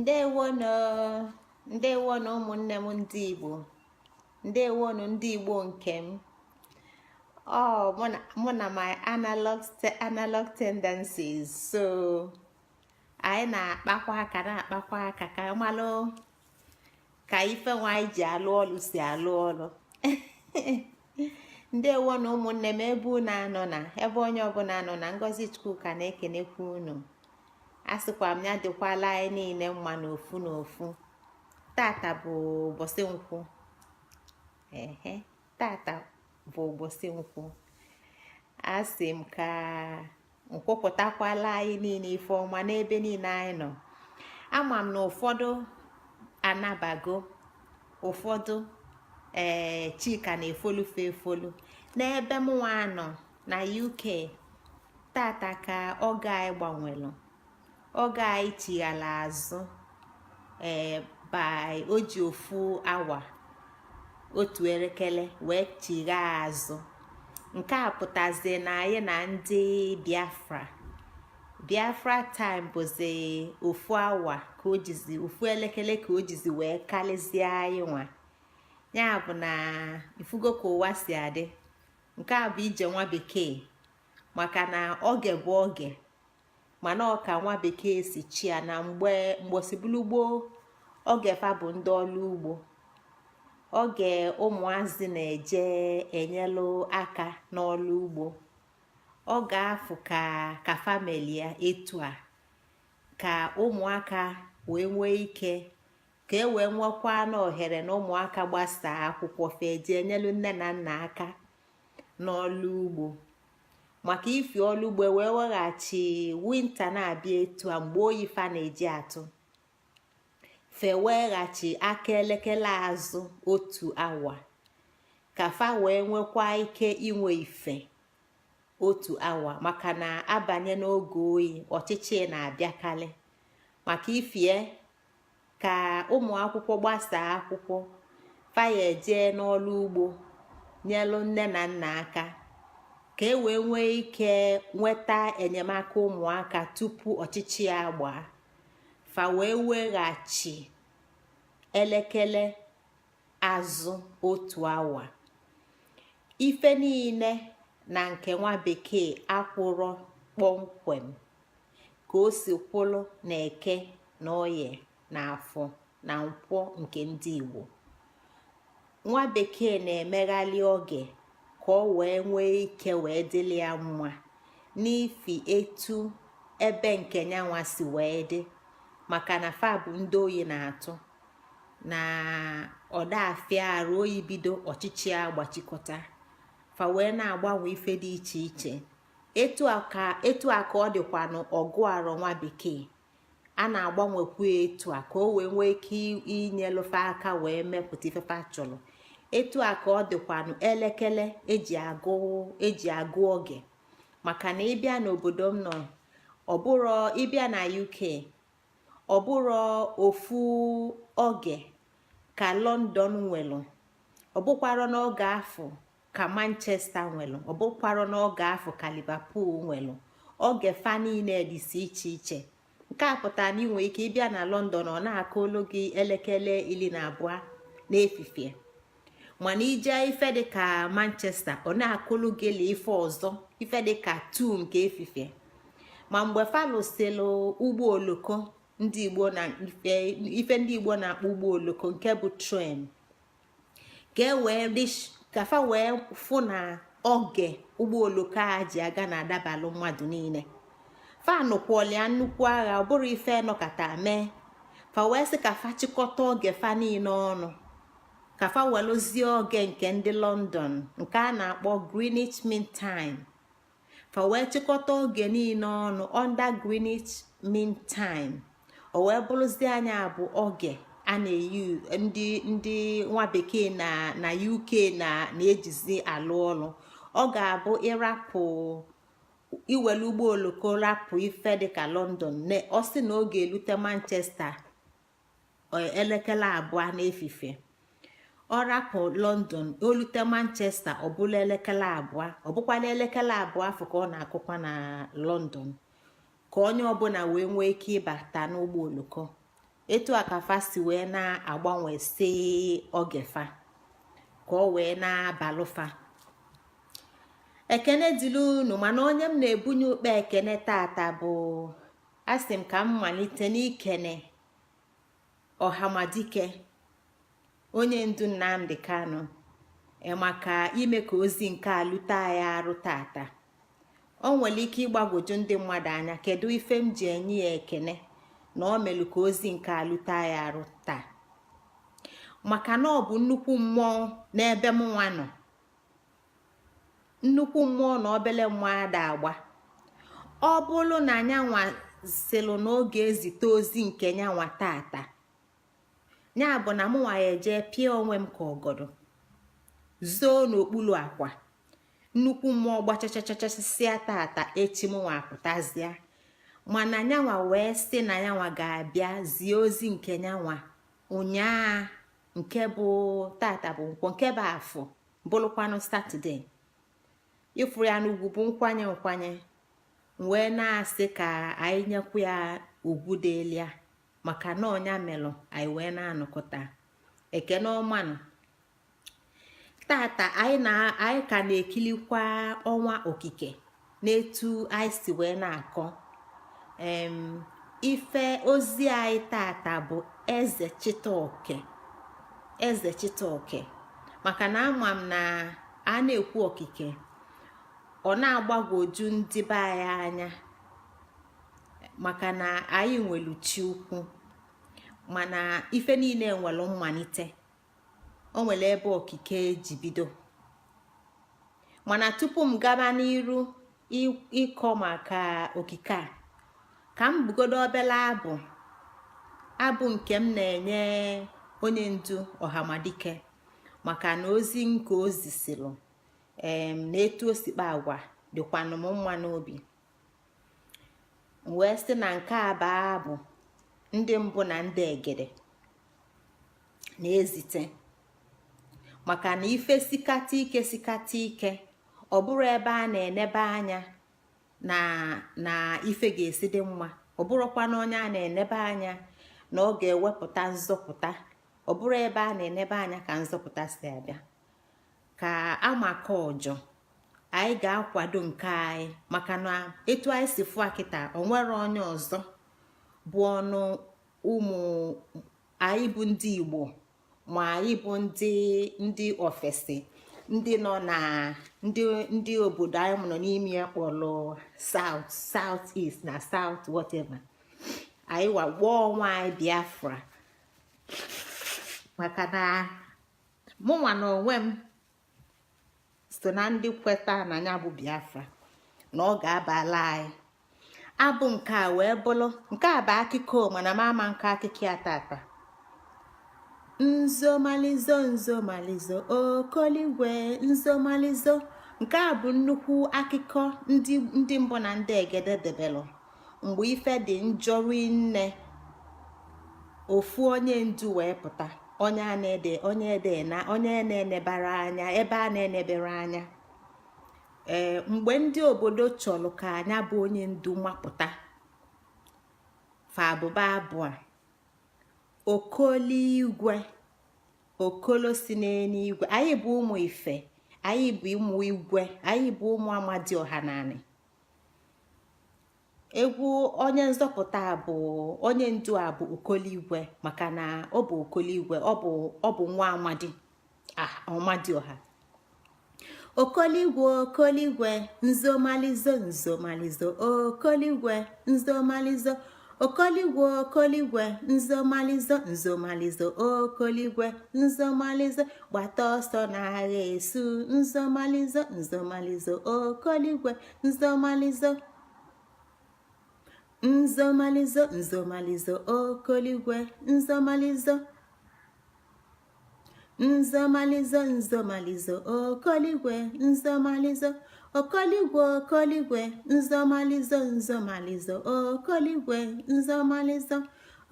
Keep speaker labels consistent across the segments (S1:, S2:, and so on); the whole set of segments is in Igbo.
S1: Ndewonụ, ndewonụ, ụmụnne m ndị Igbo. Ndewonụ, ndị Igbo nke m. Ọ mụ na my analog tendencies, so anyị na-akpakwa aka, na-akpakwa aka ka malụ ka ife nwa anyị ji alụ ọlụ si alụ ọlụ. Ndewonụ, ụmụnne m, ebe unu anọ na ebe onye ọbụla nọ na. Ngozi Chukwuka na-ekenekwa unu. Asịkwa m ya dịkwala anyị niile mma n'ofu n'ofu. Tata bụ ụbọchị nkwụ. Ehe, tata bụ ụbọchị nkwụ. Asị m ka nkwupụtakwala anyị niile ife ọma n'ebe niile anyị nọ. Ama m na ụfọdụ anabago, ụfọdụ ee chika na-efolufe efolu. N'ebe m nwa nọ na UK, tata ka oge anyị gbanwelu, oge anyị chighala azụ ee by o ji ofu awa, otu elekere wee chigha azụ. Nke a pụtazi na anyị na ndị Biafra time bụzi ofu awa ka o jizi, ofu elekere ka o jizi wee kalịzie anyị nwa. Ya bụ na ifugo ka ụwa si adị. Nke a bụ ije nwa bekee, maka na oge bụ oge, mana ọka nwa bekee si chia na mgbe mgbosibulu gboo, oge fa bụ ndị ọlụ ugbo, oge ụmụazị na-eje enyelụ aka n'ọlụ ugbo, ọ ga-afụ ka family ya etu a, ka ụmụaka wee nwee ike, ka e wee nwekwa na ohere na ụmụaka gbasaa akwụkwọ, feje enyelu nne na nna aka n'ọlụ ugbo. Maka ifi ọlụ ugbo wee weghachi winter na-abịa etu a, mgbe oyi fa na-eji atụ, fe weghachi aka elekere azụ otu awa, ka fa wee nwekwa ike inwe ife otu awa, maka na abanye n'oge oyi, ọchịchị na-abịakarị. Maka ifie ka ụmụ akwụkwọ gbasaa akwụkwọ, faya eje n'ọlụ ugbo nyelụ nne na nna aka, ka e wee nwee ike nweta enyemaka ụmụaka tupu ọchịchị ya gbaa, fa wee weghachi elekere azụ otu awa. Ife niile na nke nwa bekee akwụrọ kpọmkwem ka o si kwụlụ na Eke na Oye na Afọ na Nkwọ nke ndị Igbo. Nwa bekee na-emeghalị oge ka ọ wee nwee ike wee dịrị ya mma n'ifi etu ebe nke nyanwa si wee dị, maka na fa bụ ndị oyi na-atụ na ọdafịa arụ. Oyi bido, ọchịchị ya gbachikọta, fa wee na-agbanwe ife dị iche iche. Etu a ka ọ dịkwanụ ọgụ arọ nwa bekee a na-agbanwekwu etu a, ka o wee nwee ike inyelụfe aka wee mepụta ifefe chọrọ. Etu a ka ọ dịkwanụ elekere eji agụ oge, maka na ịbịa n'obodo m nọ, ọbụrụ ịbịa na UK, ọbụrụ ofu oge ka London nwelu, ọbụkwara n'oge afọ ka Manchester nwelu, ọbụkwara n'oge afọ ka Liverpool nwelu. Oge fa niile dịsi iche iche. Nke a pụtara na ị nwere ike ịbịa na London, ọ na-akụ olu gị elekere 12 n'efifie, mana ije ife dịka Manchester, ọ na-akụlụ gị ife ọzọ, ife dịka 2 nke efifie. Ma mgbe fa lụsịlụ ụgbọ oloko ndị Igbo na ife ndị Igbo na-akpọ ụgbọ oloko, nke bụ train, ka e wee dị ka fa wee fụ na oge ụgbọ oloko a ji aga na-adabalụ mmadụ niile, fa nụkwọlia nnukwu agha. Ọ bụrụ ife nọkata mee, fa wee sị ka fa chịkọta oge fa niile ọnụ, ka fa welụzie oge nke ndị London, nke a na-akpọ Greenwich Mean Time. Fa wee chịkọta oge niile ọnụ under Greenwich Mean Time, o wee bụrụzie anya bụ oge a na-eyi ndị nwa bekee na UK na na-ejizi alụ ọlụ. Ọ ga-abụ ịrapụ iwere ụgbọ oloko rapụ ife dịka London, ọ sị na oge elute Manchester elekere 2 n'efifie. Ọ rapụ London olute Manchester, ọ bụla elekere 2, ọ bụkwala elekere 2 afọ ka ọ na-akụkwa na London, ka onye ọbụla wee nwee ike ịbata n'ụgbọ oloko. Etu a ka fa si wee na-agbanwesị oge fa ka ọ wee na-abalụfa. Ekene dịrị unu. Mana onye m na-ebunye ukpe ekene tata bụ, asị m ka m malite n'ikene Ọhamadike, onye ndu Nnamdi Kanu, maka ime ka ozi nke a lute anyị arụ tata. O nwere ike ịgbagwoju ndị mmadụ anya, kedu ife m ji enye ya ekene na ọ melụ ka ozi nke a lute anyị arụ taa? Maka na ọ bụ nnukwu mmụọ n'ebe m nwa nọ. Nnukwu mmụọ na obele mmụọ ada agba. Ọ bụrụ na nyanwa sịlụ na oge ezite ozi nke nyanwa tata, ya bụ na mụnwa ya eje pịa onwe m ka ọgọdọ zoo n'okpuru akwa. Nnukwu mmụọ gbachachachasịa tata, echi mụnwa apụtazịa. Mana nyanwa wee sị na nyanwa ga-abịa zie ozi nke nyanwa ụnyaa, nke bụ tata bụ nkwọ, nke bụ afọ, bụrụkwanụ Saturday. Ịfụrụ ya n'ugwu bụ nkwanye nkwanye, wee na-asị ka anyị nyekwu ya ugwu delia, maka na ọnya melụ anyị wee na-anọkọta. Ekene ọmanụ. Tata anyị na anyị ka na-ekilikwa ọnwa okike n'etu anyị si wee na-akọ ife. Ozi anyị tata bụ Eze Chitaoke, Eze Chitaoke, maka na ama m na a na-ekwu okike, ọ na-agbagwoju ndị be anyị anya, maka na anyị nwere chi ukwu. Mana ife niile nwere mmalite, o nwere ebe okike ji bido. Mana tupu m gaba n'iru ịkọ maka okike a, ka m bugodo obele abụ, abụ nke m na-enye onye ndu Ọhamadike, maka na ozi nke o zisịrị na etu o si kpa agwa dịkwanụ m mma n'obi. Wee sị na nke a bụ abụ ndị mbụ na ndị egede na-ezite, maka na ife sikata ike, sikata ike, ọ bụrụ ebe a na-enebe anya na ife ga-esi dị mma, ọ bụrụkwa na onye a na-enebe anya na ọ ga-ewepụta nzọpụta, ọ bụrụ ebe a na-enebe anya ka nzọpụta si abịa, ka amaka ọjọ anyị ga-akwado nke anyị. Maka na etu anyị si fụ kịta, o nwere onye ọzọ bụ ọnụ ụmụ anyị bụ ndị Igbo, ma anyị bụ ndị ofesi, ndị nọ na ndị obodo anyị nọ n'ime ya kpọrọ South, South East na South whatever. Anyị wakpoo onwe anyị Biafra, maka na mụnwa na onwe m so na ndị kweta na ya bụ Biafra na ọ ga-abala anyị. Abụ nke a wee bụrụ nke a bụ akụkọ, mana m ama nke akụkọ ya tata. Nzomalizo, nzomalizo, okoligwe, nzomalizo. Nke a bụ nnukwu akụkọ ndị mbụ na ndị egede debelụ mgbe ife dị njọ rinne. Ofu onye ndu wee pụta, onye a na-ede, onye ede na onye na-enebara anya ebe a na-enebere anya. Ee, mgbe ndị obodo chọrọ ka anya bụ onye ndu mapụta, fa abụba abụọ: okoligwe, okolo si n'eluigwe. Anyị bụ ụmụ ife, anyị bụ ụmụ igwe, anyị bụ ụmụ Amadioha naanị. Egwu onye nzọpụta bụ onye ndu a bụ okoligwe, maka na ọ bụ okoligwe, ọ bụ nwa amadi Amadioha. Okoligwe, okoligwe, nzomalizo, nzomalizo, okoligwe, nzomalizo, okoligwe, okoligwe, nzomalizo, nzomalizo, okoligwe, nzomalizo, gbata ọsọ n'agha esu, nzomalizo, nzomalizo, okoligwe, nzomalizo, nzomalizo, nzomalizo, okoligwe, nzomalizo, nzomalizo, nzomalizo, okoligwe, nzomalizo, okoligwe, okoligwe, nzomalizo, nzomalizo, okoligwe, nzomalizo,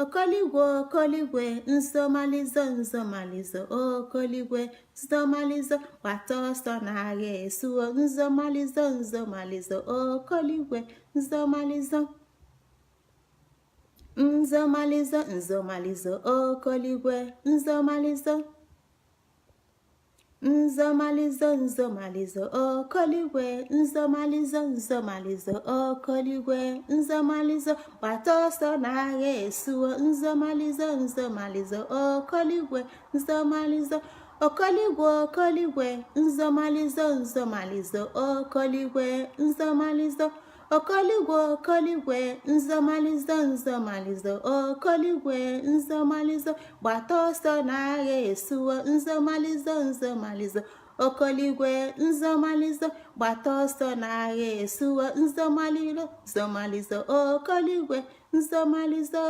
S1: okoligwe, okoligwe, nzomalizo, nzomalizo, okoligwe, nzomalizo, gbata ọsọ n'agha esuo, nzomalizo, nzomalizo, okoligwe, nzomalizo. Nzọmalizo, nzọmalizo, okoligwe, nzọmalizo, nzọmalizo, nzọmalizo, okoligwe, nzọmalizo, nzọmalizo, okoligwe, nzọmalizo, gbata ọsọ na agha esuo. Nzọmalizo, nzọmalizo, okoligwe, nzọmalizo, okoligwe, okoligwe, nzọmalizo, nzọmalizo, okoligwe, nzọmalizo, okoligwe, okoligwe, nzọmalizo, nzọmalizo, okoligwe, nzọmalizo, gbata ọsọ na agha esuo. Nzọmalizo, nzọmalizo, okoligwe, nzọmalizo, gbata ọsọ na agha esuo. Nzọmalizo, nzọmalizo, okoligwe, nzọmalizo,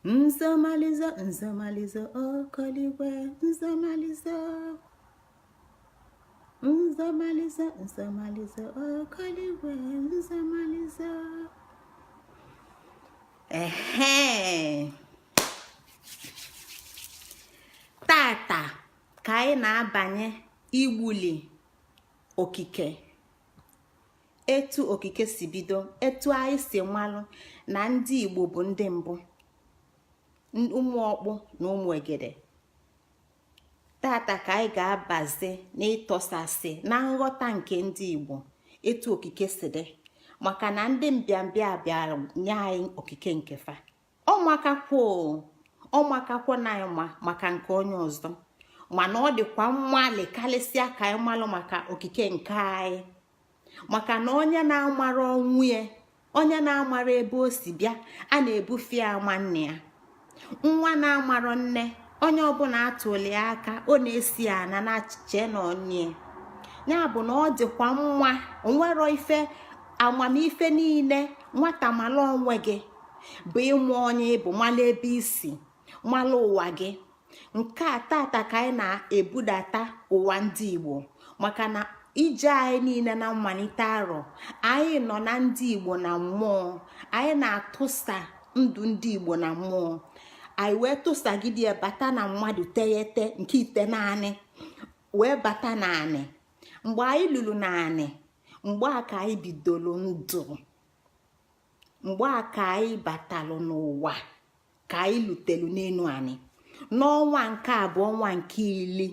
S1: nzọmalizo, nzọmalizo, okoligwe, nzọmalizo, nzọmalizo, nzọmalizo, okoligwe, nzọmalizo. Ehe, tata ka anyị na-abanye igbuli okike, etu okike si bido, etu anyị si malụ na ndị Igbo bụ ndị mbụ, ụmụ ọkpụ na ụmụ egede. Tata ka anyị ga-abazi n'ịtọsasị na nghọta nke ndị Igbo etu okike si dị, maka na ndị mbịambịa bịara nye anyị okike nke fa. Ọmakakwo na anyị ma maka nke onye ọzọ, mana ọ dịkwa mmalị karịsịa ka anyị malụ maka okike nke anyị, maka na onye na-amara ọnwụ ya, onye na-amara ebe o si bịa, a na-ebufe ya ama nne ya. Nwa na-amarọ nne, onye ọbụla atụli aka, ọ na-esi ana na che na onye ya bụ na ọ dịkwa mma. Onwero ife amamife niile nwata mala onwe gị bụ ịmụ onye ịbụ, mala ebe isi, mala ụwa gị. Nke a tata ka anyị na-ebudata ụwa ndị Igbo, maka na ije anyị niile na mmalite arọ anyị nọ na ndị Igbo na mmụọ, anyị na-atụsa ndụ ndị Igbo na mmụọ. Anyị wee tụsagide ya bata na mmadụ teghete nke ite naanị, wee bata naanị. Mgbe anyị lụrụ naanị, mgbe a ka anyị bidoro ndụ, mgbe a ka anyị batalụ n'ụwa, ka anyị lutelu n'elu anyị n'ọnwa nke abụọ, ọnwa nke ili,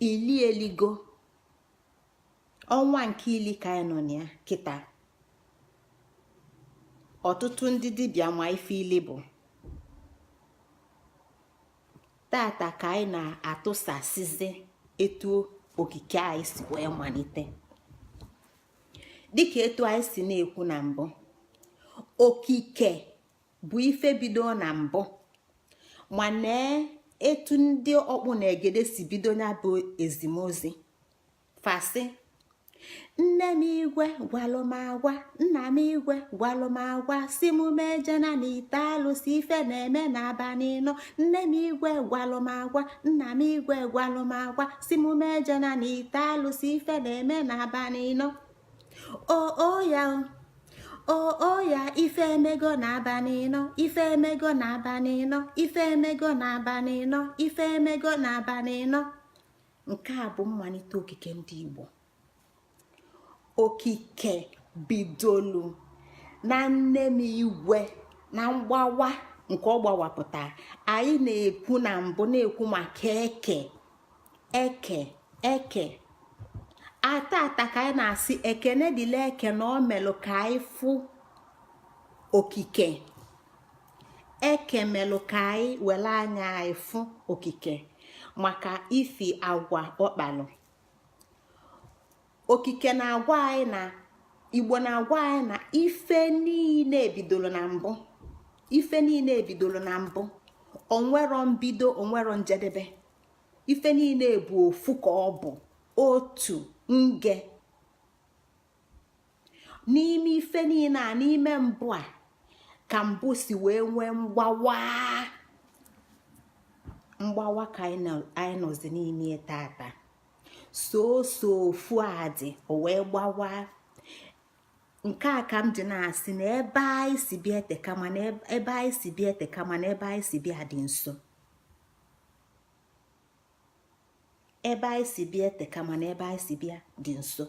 S1: ili eligo, ọnwa nke ili ka anyị nọ na ya kịta. Ọtụtụ ndị dibịa ma ife ili bụ. Tata ka anyị na-atụsasịzi etu okike anyị si wee malite. Dịka etu anyị si na-ekwu na mbụ, okike bụ ife bido na mbụ, mana etu ndị ọkpụ na egede si bido ya bụ ezimozi fasị: nne m igwe gwalụ m agwa, nna m igwe gwalụ m agwa, si m mejena na ite alụsị, ife na-eme n'abalị nọ. Nne m igwe gwalụ m agwa, nna m igwe gwalụ m agwa, si m mejena na ite alụsị, ife na-eme n'abalị nọ. O o ya o o ya, ife emego n'abalị nọ, ife emego n'abalị nọ, ife emego n'abalị nọ, ife emego n'abalị nọ. Nke a bụ mmalite okike ndị Igbo. Okike bidolu na nne m igwe na mgbawa nke ọ gbawapụta. Anyị na-ekwu na mbụ, na-ekwu maka eke, eke, eke. Atata ka anyị na-asị ekene dịla eke na ọ melụ ka anyị fụ okike. Eke melụ ka anyị were anya anyị fụ okike maka ifi agwa ọkpalụ. Okike na-agwa anyị na Igbo na-agwa anyị na ife niile ebidoro na mbụ, ife niile ebidoro na mbụ. Onwero mbido, onwero njedebe. Ife niile bụ ofu ka ọ bụ, otu nge n'ime ife niile a. N'ime mbụ a ka mbụ si wee nwee mgbawa. Mgbawa ka anyị nọzi n'ime tata. So ofu a dị, o wee gbawa. Nke a ka m ji na-asị na ebe anyị si bịa eteka, mana ebe anyị si bịa eteka, mana ebe anyị si bịa dị nso. Ebe anyị si bịa eteka, mana ebe anyị si bịa dị nso.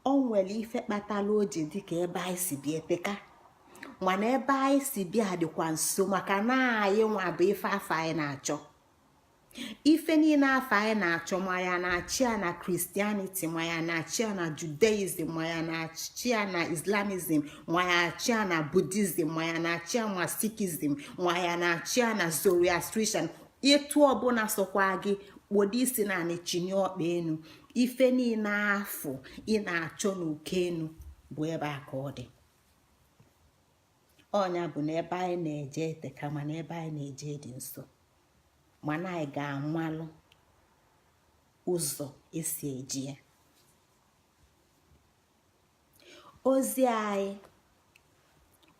S1: O nwere ife kpatara o ji dị ka ebe anyị si bịa eteka, mana ebe anyị si bịa dịkwa nso, maka na anyị nwa bụ ife afọ anyị na-achọ. Ife niile afọ anyị na-achọ, ma ya na-achị ya na Christianity, ma ya na-achị ya na Judaism, ma ya na-achị ya na Islamism, ma ya achị ya na Buddhism, ma ya na-achị ya na Sikhism, ma ya na-achị ya na Zoroastrian, etu ọbụla sọkwa gị kpodo isi na anị, chinye ọkpa enu, ife niile afọ ị na-achọ n'uke enu bụ ebe a ka ọ dị. Ọnya bụ na ebe anyị na-eje ete, kama na ebe anyị na-eje dị nso, mana anyị ga-amalụ ụzọ esi eji ya.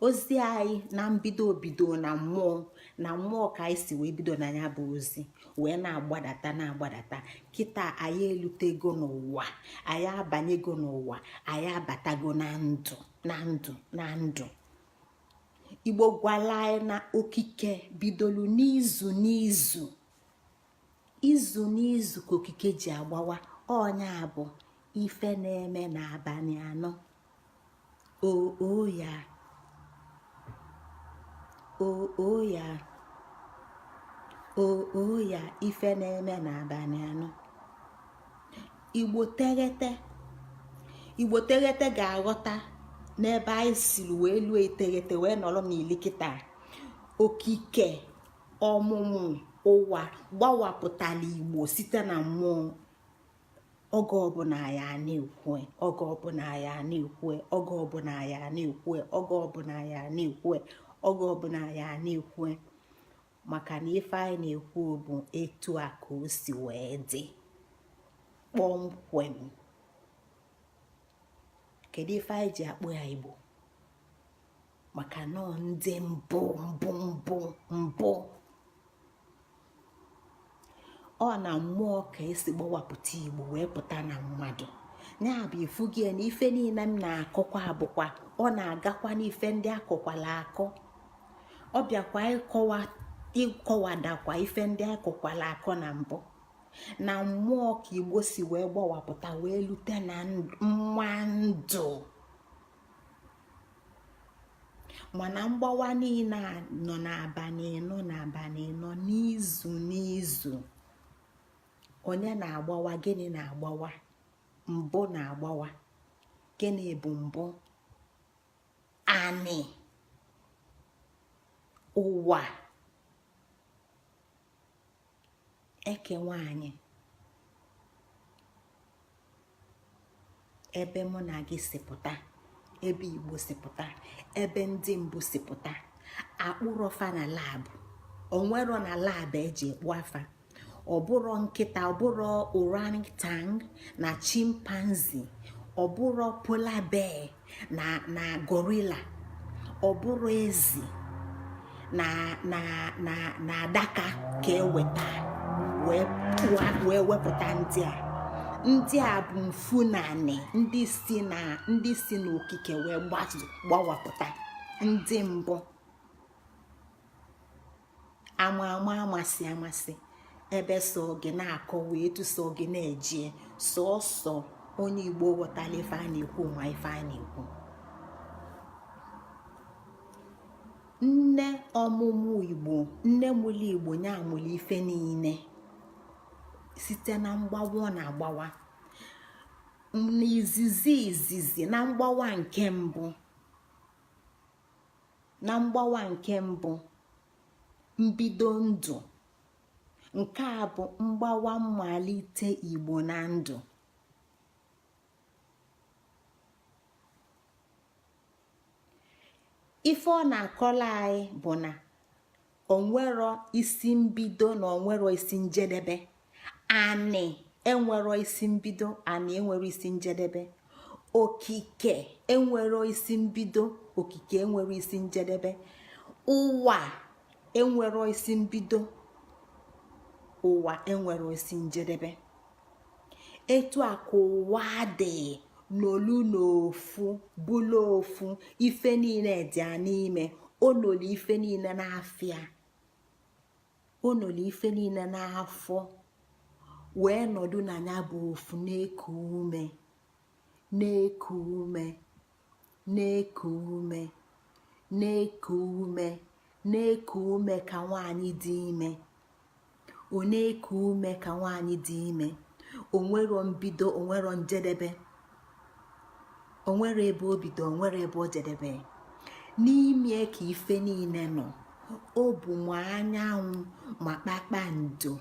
S1: Ozi anyị na mbido bido na mmụọ, na mmụọ ka anyị si wee bido na ya bụ ozi wee na-agbadata, na-agbadata. Kịta anyị elutego n'ụwa, anyị abanyego n'ụwa, anyị abatago na ndụ, na ndụ, na ndụ. Igbo gwala anyị na okike bidolu n'izu n'izu, izu n'izu ka okike ji agbawa. Ọnya bụ ife na-eme n'abalị 4. O o ya, o o ya, o o ya, ife na-eme n'abalị 4. Igbo teghete, Igbo teghete ga-aghọta n'ebe anyị siri wee lụọ iteghete wee nọrọ n'ili kịta. Okike ọmụmụ ụwa gbawapụtara Igbo site na mmụọ. Oge ọbụla ya na-ekwu, oge ọbụla ya na-ekwu, oge ọbụla ya na-ekwu, oge ọbụla ya na-ekwu, oge ọbụla ya na-ekwu, maka na ife anyị na-ekwu bụ etu a ka o si wee dị kpọmkwem. Kedu ife anyị ji akpọ ya Igbo? Maka nọọ ndị mbụ mbụ mbụ mbụ. Ọ na mmụọ ka esi gbawapụta Igbo wee pụta na mmadụ. Ya bụ, ifugie na ife niile m na-akọkwa bụkwa ọ na-agakwa n'ife ndị akọkwala akọ. Ọ bịakwa ịkọwa, ịkọwadakwa ife ndị akọkwala akọ na mbụ. Na mmụọ ka Igbo si wee gbawapụta wee lute na nwa ndụ. Mana mgbawa niile a nọ n'abalị 4, n'abalị 4, n'izu n'izu. Onye na-agbawa? Gịnị na-agbawa? Mbụ na-agbawa. Gịnị bụ mbụ? Anị ụwa eke nwanyị, ebe mụ na gị si pụta, ebe Igbo si pụta, ebe ndị mbụ si pụta. Akpụrọ fa na lab, onwero na lab eji ekpu afa. Ọbụrọ nkịta, ọbụrọ orangutan na chimpanzee, ọbụrọ polar bear na gorilla, ọbụrọ ezi na adaka ka eweta wee wepụta ndị a. Ndị a bụ mfunani, ndị si n'okike wee gbawapụta, ndị mbụ ama ama, amasị amasị. Ebe so gị na-akọwa etu so gị na-eje, sọsọ onye Igbo ghọtala ife a na-ekwu, ma ife a na-ekwu. Nne ọmụmụ Igbo, nne mụlụ Igbo, nya mụlụ ife niile site na mgbawa ọ na-agbawa n'izizi izizi, na mgbawa nke mbụ, na mgbawa nke mbụ, mbido ndụ. Nke a bụ mgbawa mmalite Igbo na ndụ. Ife ọ na-akọla anyị bụ na onwero isi mbido na onwero isi njedebe. Anị enwero isi mbido, anị enwero isi njedebe. Okike enwero isi mbido, okike enwero isi njedebe. Ụwa enwero isi mbido, ụwa enwero isi njedebe. Etu a ka ụwa dị n'olu n'ofu, bụlụ ofu. Ife niile dị a n'ime onolu, ife niile n'afịa onolu, ife niile n'afọ wee nọdụ na ya bụ ofu na-eku ume. Na-eku ume, na-eku ume, na-eku ume, na-eku ume ka nwaanyị dị ime. Ọ na-eku ume ka nwaanyị dị ime. Onwero mbido, onwero njedebe, onwere ebe o bido, onwere ebe o jedebe. N'ime ka ife niile nọ. Ọ bụ ma anyanwụ, ma kpakpando,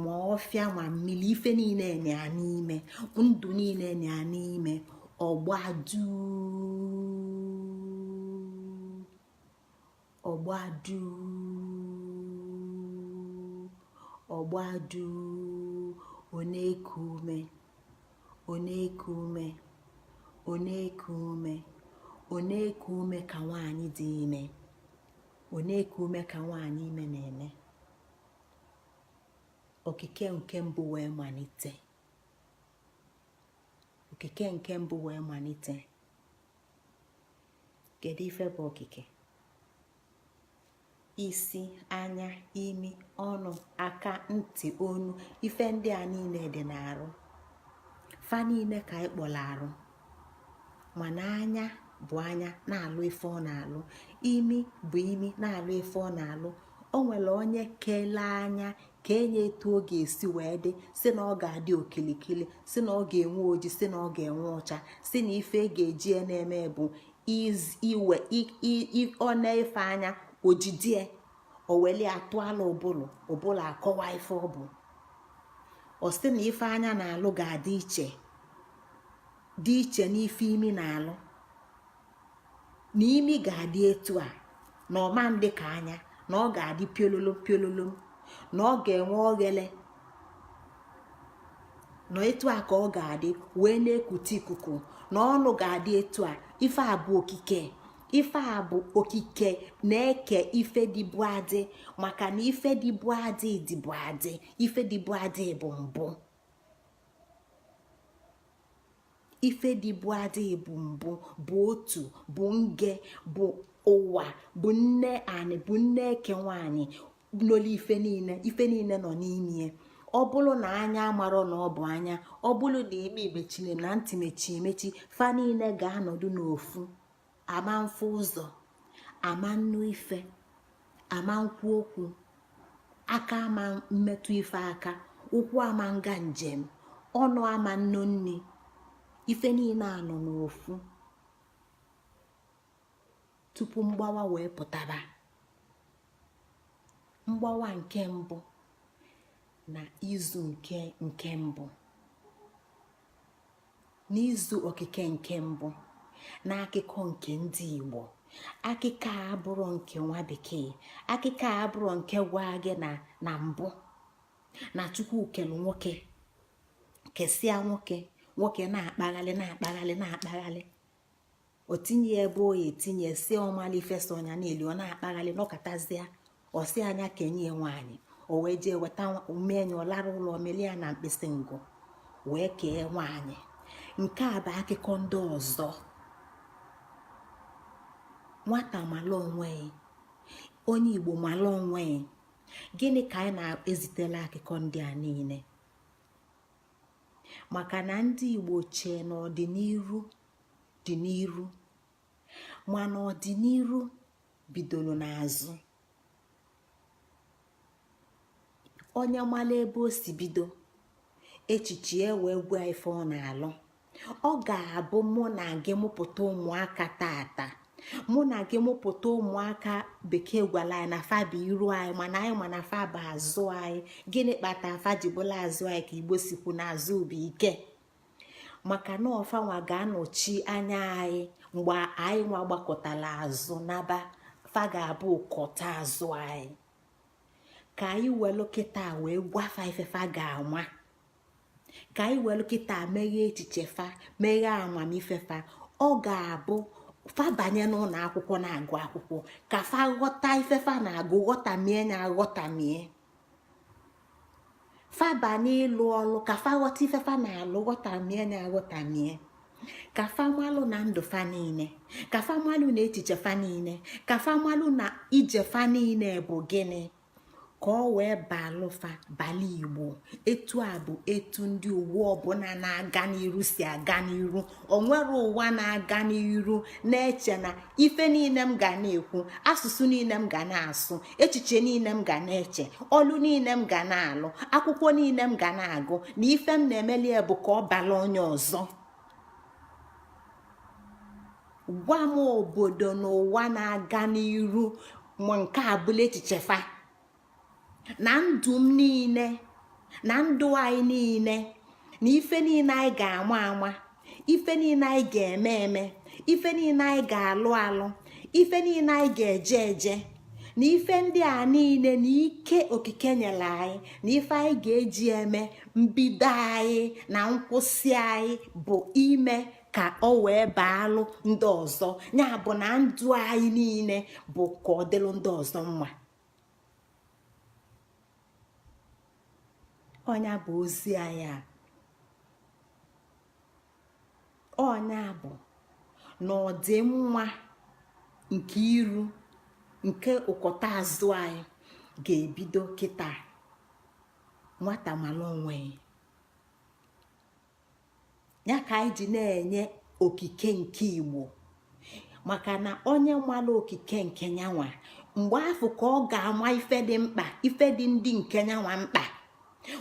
S1: ma ọfịa, ma mmiri, ife niile na ya n'ime, ndụ niile na ya n'ime. Ọgbadu, ọgbadu, ọgbadu. Ọ na-eku ume, ọ na-eku ume, ọ na-eku ume, ọ na-eku ume ka nwaanyị dị ime. Ọ na-eku ume ka nwaanyị ime na-eme. Okike nke mbụ wee malite. Okike nke mbụ wee malite. Kedu ife bụ okike? Isi, anya, imi, ọnụ, aka, ntị, onu, ife ndị a niile dị n'arụ. Fa niile ka anyị kpọrọ arụ. Mana anya bụ anya na-alụ ife ọ na-alụ, imi bụ imi na-alụ ife ọ na-alụ. O nwere onye kelee anya ka enye etu ọ ga-esi wee dị, si na ọ ga-adị okilikili, si na ọ ga-enwe oji, si na ọ ga-enwe ọcha, si na ife e ga-eji ya na-eme bụ iwe ọ na-efe anya ojidie o weli atụala ụbụlụ, ụbụlụ akọwa ife ọ bụ. Ọ sị na ife anya na-alụ ga-adị iche, dị iche n'ife imi na-alụ, na imi ga-adị etu a, na ọma ndị ka anya, na ọ ga-adị piololo piololo, na ọ ga-enwe oghele, na etu a ka ọ ga-adị wee na-ekute ikuku, na ọnụ ga-adị etu a. Ife a bụ okike. Ife a bụ okike na-eke ife dịbu adị, maka na ife dịbu adị dịbu adị. Ife dịbu adị bụ mbụ. Ife dịbu adị bụ mbụ, bụ otu, bụ nge, bụ ụwa, bụ nne anị, bụ nne eke nwaanyị n'olu ife niile. Ife niile nọ n'ime. Ọ bụrụ na anya amarọ na ọ bụ anya, ọ bụrụ na imi mechiri na ntị mechi emechi, fa niile ga-anọdụ n'ofu. Ama mfe ụzọ, ama nnu ife, ama nkwu okwu, aka ama mmetụ ife aka, ụkwụ ama nga njem, ọnụ ama nnu nni. Ife niile anọ n'ofu tupu mgbawa wee pụtaba. Mgbawa nke mbụ na izu nke mbụ, n'izu okike nke mbụ na akụkọ nke ndị Igbo. Akụkọ a abụrụ nke nwa bekee. Akụkọ a abụrụ nke gwa gị na mbụ na Chukwu kelu nwoke, kesịa nwoke, nwoke na-akpaghalị, na-akpaghalị, na-akpaghalị. O tinye ebe o ya etinye si ọmala ife so ọnya niile. Ọ na-akpaghalị nọkọtazịa, ọsị anya kenye nwaanyị. O wee jee weta umenye, ọ lara ụlọ, melie ya na mkpịsị ngụ wee kee nwaanyị. Nke a bụ akụkọ ndị ọzọ. Nwata mala onwe ya, onye Igbo mala onwe ya. Gịnị ka anyị na-ezitela akụkọ ndị a niile? Maka na ndị Igbo chee na ọdịnihu dị n'iru, mana ọdịnihu bidoro n'azụ. Onye mala ebe o si bido, echiche ya wee gwa ife ọ na-alụ. Ọ ga-abụ mụ na gị mụpụta ụmụaka tata, mụ na gị mụpụta ụmụaka, bekee gwara anyị na fa bụ iru anyị, mana anyị ma na fa bụ azụ anyị. Gịnị kpata fa ji bụla azụ anyị? Ka Igbo sikwu n'azụ bụ ike, maka na ọ fa nwa ga-anọchi anya anyị mgbe anyị nwa gbakọtara azụ naba. Fa ga-abụ ụkọta azụ anyị. Ka anyị welu kịta wee gwa fa ife fa ga-ama. Ka anyị welu kịta meghee echiche fa, meghee amamife fa. Ọ ga-abụ fa banye n'ụlọ akwụkwọ na-agụ akwụkwọ, ka fa ghọta ife fa na-agụ, ghọtamie ya aghọtamie. Fa banye ịlụ ọlụ, ka fa ghọta ife fa na-alụ, ghọtamie ya aghọtamie. Ka fa malụ na ndụ fa niile, ka fa malụ na echiche fa niile, ka fa malụ na ije fa niile bụ gịnị. Ka ọ wee balụfa bala Igbo. Etu a bụ etu ndị ụwa ọbụla na-aga n'iru si aga n'iru. O nwere ụwa na-aga n'iru na-eche na ife niile m ga na-ekwu, asụsụ niile m ga na-asụ, echiche niile m ga na-eche, ọlụ niile m ga na-alụ, akwụkwọ niile m ga na-agụ, na ife m na-emeli bụ ka ọ bala onye ọzọ. Gwa m obodo n'ụwa na-aga n'iru ma nke a bụla echiche fa na ndụ m niile, na ndụ anyị niile, na ife niile anyị ga-ama ama, ife niile anyị ga-eme eme, ife niile anyị ga-alụ alụ, ife niile anyị ga-eje eje, na ife ndị a niile na ike okike nyere anyị, na ife anyị ga-eji eme mbido anyị na nkwụsị anyị bụ ime ka ọ wee baalụ ndị ọzọ. Ya bụ na ndụ anyị niile bụ ka ọ dịlụ ndị ọzọ mma. Ọ nya bụ ozi anyị a. Ọ nya bụ na ọdịmma nke iru nke ụkọta azụ anyị ga-ebido kịta. Nwata mara onwe ya ka anyị ji na-enye okike nke Igbo, maka na onye mara okike nke nyanwa, mgbe afụ ka ọ ga-ama ife dị mkpa, ife dị ndị nke nyanwa mkpa.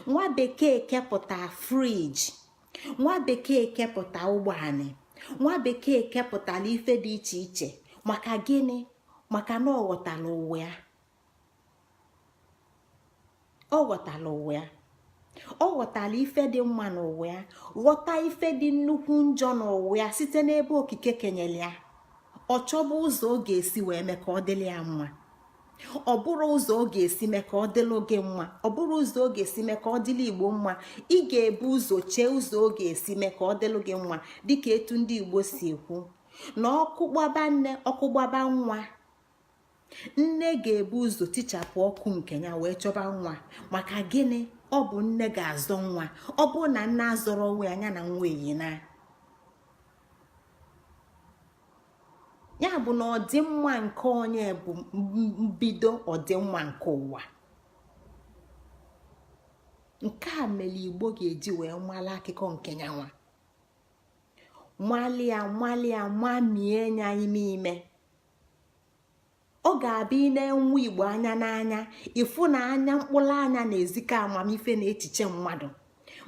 S1: Nwa bekee kepụta fridge, nwa bekee kepụta ụgbọanị, nwa bekee kepụtara ife dị iche iche. Maka gịnị? Maka na ọ ghọtara ụwa ya. Ọ ghọtara ụwa ya, ọ ghọtara ife dị mma n'ụwa ya, ghọta ife dị nnukwu njọ n'ụwa ya site n'ebe okike kenyere ya. Ọ chọba ụzọ ọ ga-esi wee mee ka ọ dịrị ya mma. Ọ bụrụ ụzọ ọ ga-esi mee ka ọ dịlụ gị mma, ọ bụrụ ụzọ ọ ga-esi mee ka ọ dịlụ Igbo mma, ị ga-ebu ụzọ chee ụzọ ọ ga-esi mee ka ọ dịlụ gị mma. Dịka etu ndị Igbo si ekwu na ọkụ gbaba nne, ọkụ gbaba nwa, nne ga-ebu ụzọ tichapụ ọkụ nke ya wee chọba nwa. Maka gịnị? Ọ bụ nne ga-azọ nwa. Ọ bụrụ na nne azọrọ nwa ya, ya na nwa eyina ya. Bụ na ọdịmma nke onye bụ mbido ọdịmma nke ụwa. Nke a mere Igbo ga-eji wee mala akụkọ nke nyanwa, malia malia mamie nya ime ime. Ọ ga-abụ ị na-enwe Igbo anya n'anya, ịfụ na anya mkpụrụ anya na-ezikọ amamife na echiche mmadụ.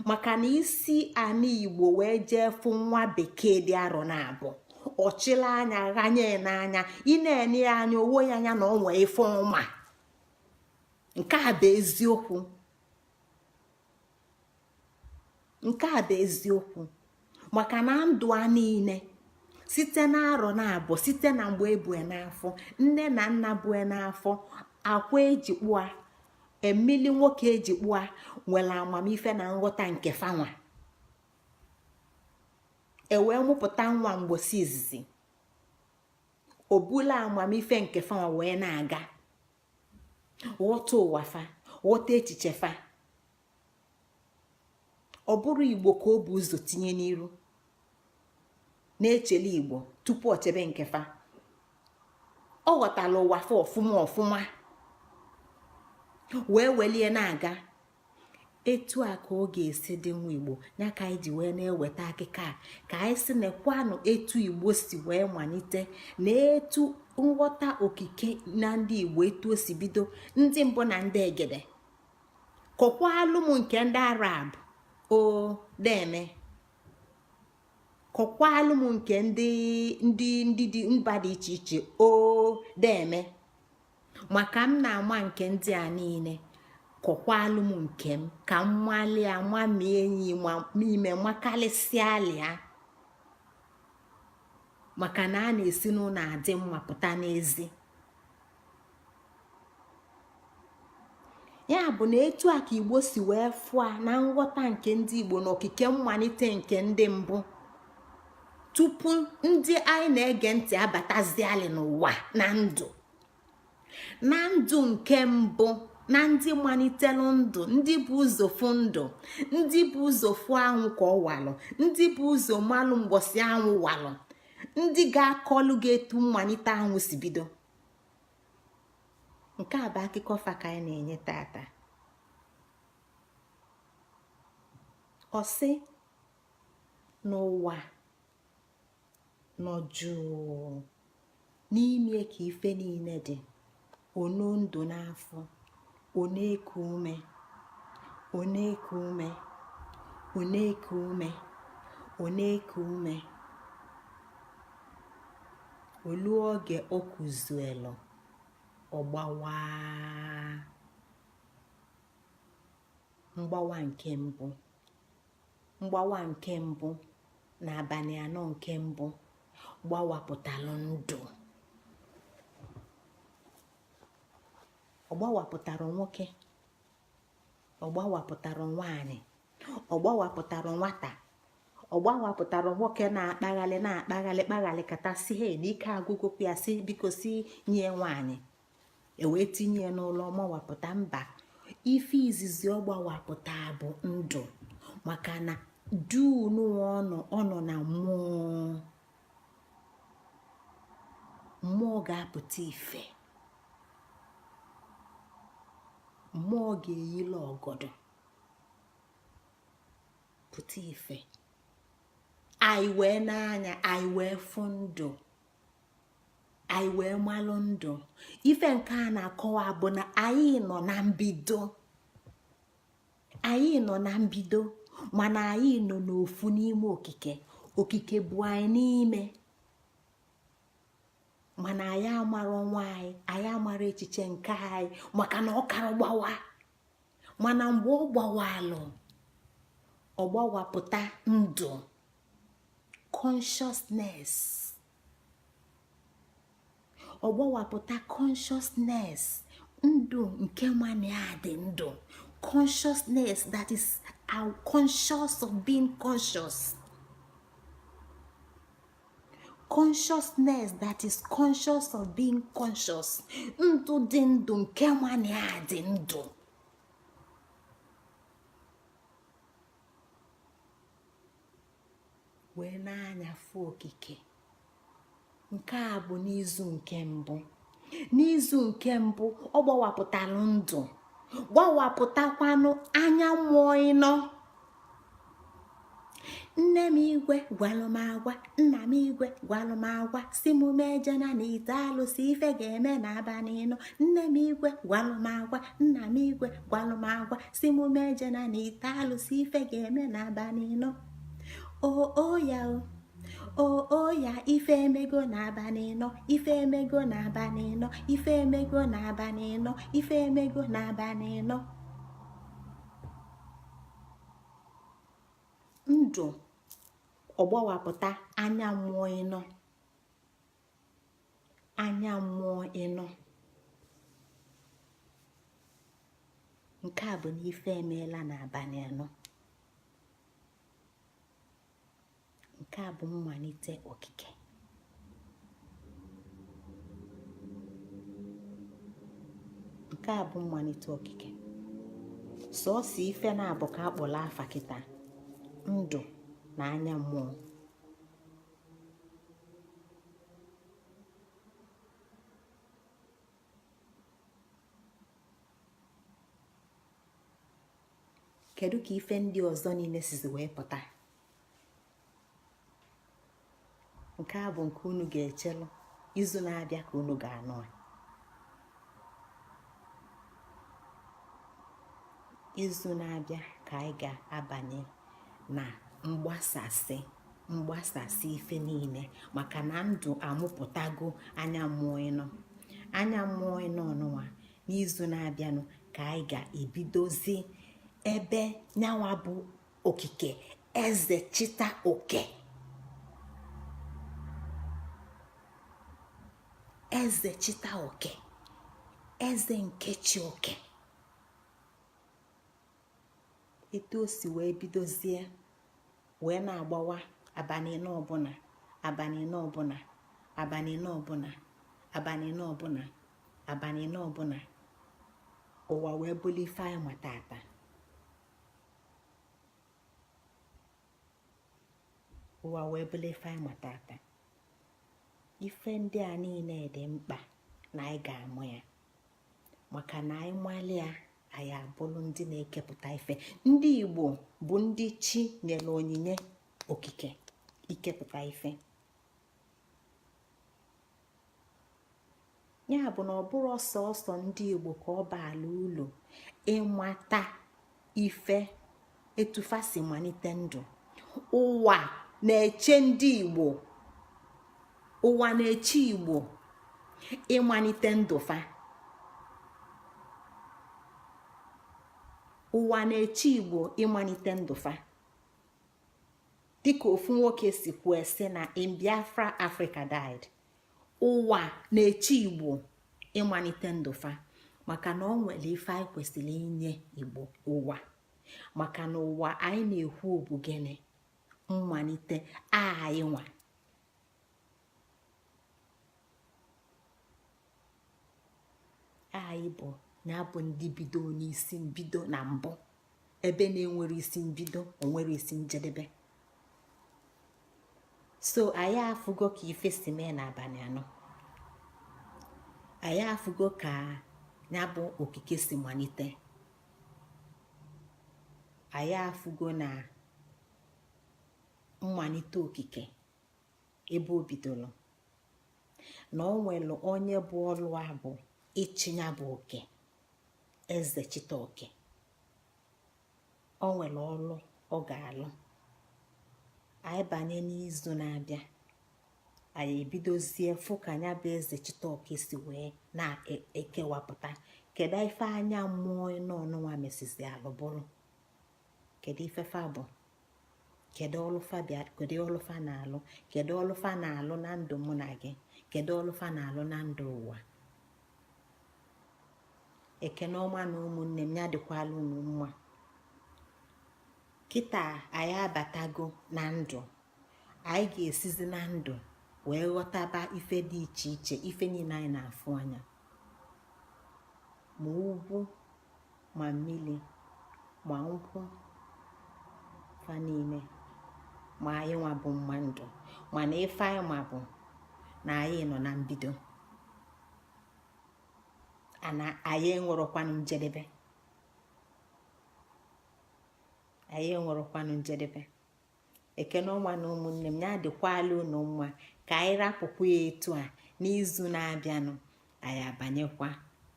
S1: Maka na isi ana Igbo wee jee fụ nwa bekee dị arọ na abụọ, ọchịla anya ghanye n'anya, ị na-ene ya anya, owo ya anya na ọ nwee ife ọma. Nke a bụ eziokwu, nke a bụ eziokwu. Maka na ndụ a niile site n'arọ na abụọ, site na mgbe ebue n'afọ nne na nna bue n'afọ, akwa eji kpụa emili nwoke eji kpụa nwere amamife na nghọta nke fanwa, e wee mụpụta nwa mgbosi izizi, obula amamife nke fanwa wee na-aga, ghọta ụwa fa, ghọta echiche fa. Ọ bụrụ Igbo ka o bu ụzọ tinye n'iru, na-echele Igbo tupu o chebe nke fa. Ọ ghọtara ụwa fa ọfụma ọfụma wee welie na-aga. Etu a ka ọ ga-esi dị nwa Igbo. Ya ka anyị ji wee na-eweta akụkọ a ka anyị si nekwanụ etu Igbo si wee malite, na etu nghọta okike na ndị Igbo etu o si bido, ndị mbụ na ndị egede. Kọkwalụ m nke ndị Arab o deme, kọkwalụ m nke ndị ndị ndị dị mba dị iche iche o deme, maka m na-ama nke ndị a niile. Kọkwalụ m nke m ka m malia mamie enyi ime makalịsịa lia, maka na a na-esi n'ụlọ adị mma pụta n'ezi. Ya bụ na etu a ka Igbo si wee fụa na nghọta nke ndị Igbo na okike mmalite nke ndị mbụ tupu ndị anyị na-ege ntị abataziali n'ụwa na ndụ, na ndụ nke mbụ, na ndị malitelu ndụ, ndị bu ụzọ fụ ndụ, ndị bu ụzọ fụ anwụ ka ọ walụ, ndị bu ụzọ malụ mgbọsị anwụ walụ, ndị ga-akọlụ gị etu mmalite anwụ si bido. Nke a bụ akụkọ fa ka anyị na-enye tata. Ọ sị n'ụwa nọ jụụ, n'ime ka ife niile dị, ono ndụ n'afọ, ọ na-eku ume, ọ na-eku ume, ọ na-eku ume, ọ na-eku ume. Olu oge o kuzuelu, ọ gbawaa. Mgbawa nke mbụ, mgbawa nke mbụ na abalị anọ nke mbụ gbawapụtalụ ndụ. Ọ gbawapụtara nwoke, ọ gbawapụtara nwaanyị, ọ gbawapụtara nwata, ọ gbawapụtara nwoke na-akpaghalị na-akpaghalị kpaghalịkata si he na ike agwụgokwu ya, si biko si nye nwaanyị, e wee tinye ya n'ụlọ mawapụta. Mba, ife izizi ọ gbawapụta bụ ndụ, maka na duu ọnụ ọ nọ na mmụọ, mmụọ ga-apụta ife, mmụọ ga-eyila ọgọdọ pụta ife. Anyị wee n'anya, anyị wee fụ ndụ, anyị wee malụ ndụ. Ife nke a na-akọwa bụ na anyị nọ na mbido, anyị nọ na mbido, mana anyị nọ n'ofu n'ime okike. Okike bụ anyị n'ime, mana anyị amara onwe anyị, anyị amara echiche nke anyị, maka na ọ kara gbawa. Mana mgbe ọ gbawalụ, ọ gbawapụta ndụ, consciousness. Ọ gbawapụta consciousness, ndụ nke mana ya dị ndụ, consciousness that is our conscious of being conscious, consciousness that is conscious of being conscious, ndụ dị ndụ nke mana ya dị ndụ. Wee n'anya fụ okike. Nke a bụ n'izu nke mbụ. N'izu nke mbụ ọ gbawapụtalụ ndụ, gbawapụtakwanụ anya mmụọ ịnọ. Nne m igwe gwalụ m agwa, nna m igwe gwalụ m agwa, si m mejena na ite alụsị, ife ga-eme n'abalị ịnọ. Nne m igwe gwalụ m agwa, nna m igwe gwalụ m agwa, si m mejena na ite alụsị, ife ga-eme n'abalị ịnọ. O o ya o o o ya, ife emego n'abalị ịnọ, ife emego n'abalị ịnọ, ife emego n'abalị ịnọ, ife emego n'abalị ịnọ. Ndụ ọgbawapụta anya mmụọ ịnọ, anya mmụọ ịnọ. Nke a bụ na ife emeela n'abalị anọ. Nke a bụ mmalite okike. Nke a bụ mmalite okike. Sọọsọ ife na-abụ ka akpọrọ afa kịta: ndụ na anya mmụọ. Kedu ka ife ndị ọzọ niile sizi wee pụta? Nke a bụ nke unu ga-echelụ izu na-abịa ka unu ga-anụ. Izu na-abịa ka anyị ga-abanye na mgbasasị, mgbasasị ife niile, maka na ndụ amụpụtago anya mmụọ ịnọ. Anya mmụọ ịnọ ọnụnwa, n'izu na-abịanụ ka anyị ga-ebidozi ebe nyanwa bụ okike, eze chita oke, eze chita oke, eze nke chi oke, etu o si wee bidozie wee na-agbawa abalị ịnọ ọbụla, abalị ịnọ ọbụla, abalị ịnọ ọbụla, abalị ịnọ ọbụla, abalị ịnọ ọbụla, ụwa wee bụlụ ife anyị ma tata. Ụwa wee bụlụ ife anyị ma tata. Ife ndị a niile dị mkpa na anyị ga-amụ ya. Maka na anyị malịa, anyị abụrụ ndị na-ekepụta ife. Ndị Igbo bụ ndị chi nyere onyinye okike ikepụta ife. Ya bụ na ọ bụrụ sọsọ ndị Igbo ka ọ baala ụlọ ịmata ife etufa si malite ndụ. Ụwa na-eche ndị Igbo, ụwa na-eche Igbo ịmalite ndụ fa. Ụwa na-eche Igbo ịmalite ndụ fa. Dịka ofu nwoke si kwuo sị na in Biafra Africa died. Ụwa na-eche Igbo ịmalite ndụ fa, maka na ọ nwere ife anyị kwesịrị inye Igbo ụwa. Maka na ụwa anyị na-ekwu bụ gịnị? Mmalite anyị nwa. Anyị bụ ya bụ ndị bido n'isi mbido na mbụ. Ebe na-enwere isi mbido, onwere isi njedebe. So anyị afụgo ka ife si mee n'abalị anọ. Anyị afụgo ka ya bụ okike si malite. Anyị afụgo na mmalite okike ebe o bidoro, na o nwere onye bụ ọlụ a bụ ịchị ya bụ oke, eze chita oke. O nwere ọlụ ọ ga-alụ. Anyị banye n'izu na-abịa, anyị ebidozie fụ ka ya bụ eze chita oke si wee na-ekewapụta. Kedu ife anya mmụọ n'ọnụnwa mesizi alụ bụrụ? Kedu ife fa bụ? Kedu ọlụfa bịa? Kedu ọlụfa na-alụ? Kedu ọlụfa na-alụ na ndụ mụ na gị? Kedu ọlụfa na-alụ na ndụ ụwa? Ekene ọma na ụmụnne m, ya dịkwala unu mma. Kịta anyị abatago na ndụ. Anyị ga-esizi na ndụ wee ghọtaba ife dị iche iche, ife niile anyị na-afụ anya, ma ugwu, ma mmiri, ma nkwụ, fa niile, ma anyị nwa bụ mma ndụ. Mana ife anyị ma bụ na anyị nọ na mbido, ana anyị enwerọkwanụ njedebe. Anyị enwerọkwanụ njedebe. Ekene ọma na ụmụnne m, ya dịkwala unu mma. Ka anyị rapụkwa ya etu a. N'izu na-abịanụ, anyị abanyekwa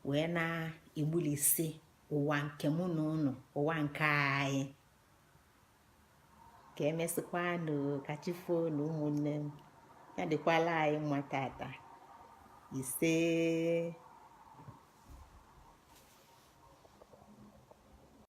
S1: wee na-egbulisi ụwa nke mụ na unu, ụwa nke anyị. Ka emesịkwanụ, ka chi foo na ụmụnne m, ya dịkwala anyị mma tata. Ise.